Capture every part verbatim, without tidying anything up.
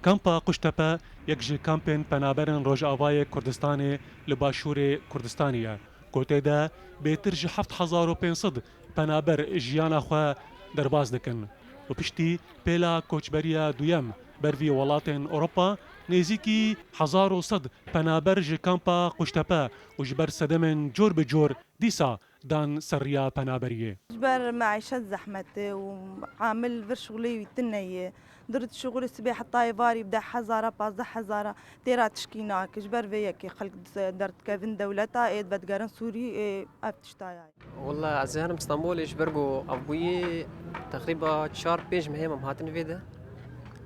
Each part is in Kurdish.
Kampa Quştepe yek ji kampên penaberên Rojavayê Kurdistanê li Başûrê Kurdistanê ye, ku tê de bêtir ji heft hezar û pênc sed penaber jiyana xwe derbas dikin û piştî pêla koçberiya duyem ber vî welatên Ewropa, nêzîkî hezar û sed penaber ji kampa Quştepe û ji ber sedemên cor bi cor dîsa dan ser riya penaberiyê. Ji ber meîşet zehmet e û amil vir şixulê wî tune ye. Durit şixulê sibê heta êvarî bi deh hezara, pazdeh hezara têra tişkî nake. Ji ber vê yekê xelk derdikevin dewleta ê vedigerin Sûrî, ê ev tişta ye. Wela ez ê herim Stenbolê ji ber ku ev bûyî teqrîba çar pênc mehê em hatin vê de.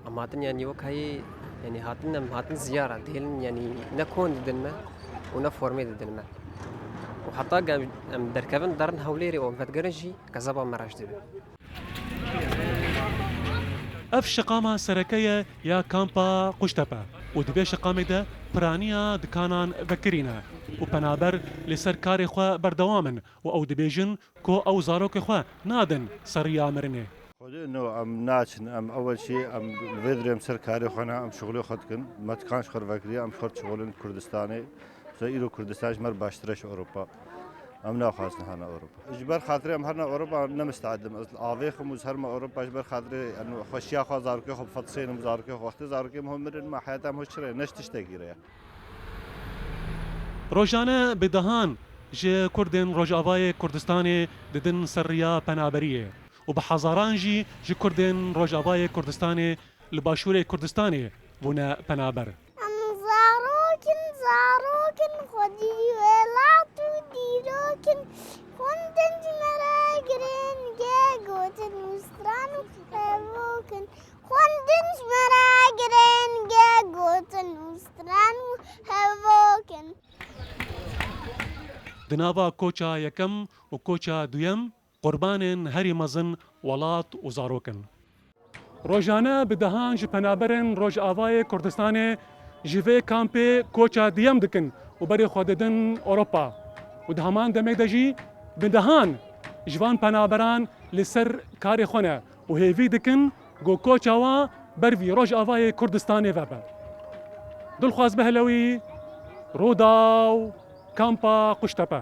Em hatin, yanî wek heyî, yanî hatin, em hatin ziyara, dihêlin, yanî ne kon didin me û ne formê didin me. Û heta em, em derkevin derin Hewlêrê û em vedigerin jî, kezeba me reş dibe. Ev şiqama sereke ye ya kampa Quştepe û di vê şiqamê de piraniya dikanan vekirî ne û penaber li ser karê xwe berdewam in û ew dibêjin ku ew zarokê xwe nadin ser riya mirinê. Xwedê no, em naçin, em ewel şî, em li vê dirê em ser karê xwe ne, em şixulê xwe dikin. Me dikan ji xwe vekiriye, em ji xwe dişixulin Kurdistanê. Mesela îro Kurdistan ji me re baştir e ji Ewropa. Em naxwazin hana Ewropa. Ji ber xatirê em herna Ewropa ne misteed im. Ez avêxim û ez herma Ewropa ji ber xatirê, em xweşiya xwe zarokê xwe bifetisênim, zarokê xwe. Wextê zarokê min mirin, me heyata min çi re, ne ji tiştekî re ye. Rojane bi dehan ji Kurdên Rojavayê Kurdistanê didin ser riya penaberiyê û bi hezaran jî ji Kurdên Rojavayê Kurdistanê li Başûrê Kurdistanê bûne penaber. Em zarok in, zarok in, xwedî welat û dîrok in. Xwendin ji me re girêng e, gotin û stran û hevok in. Xwendin ji me re girêng e, gotin û stran û hevok in. Di nava koça yekem û koça duyem, qurbanên herî mezin welat û zarok in. Rojane bi dehan ji penaberên Rojavayê Kurdistanê ji vê kampê koça duyem dikin û berê xwe didin Ewropa. Û di heman demê de jî bi dehan ji van penaberan li ser karê xwe ne û hêvî dikin ku koça wan ber vî Rojavayê Kurdistanê vebe. Dilxwaz Behlewî, Rûdaw, Kampa Quştepe.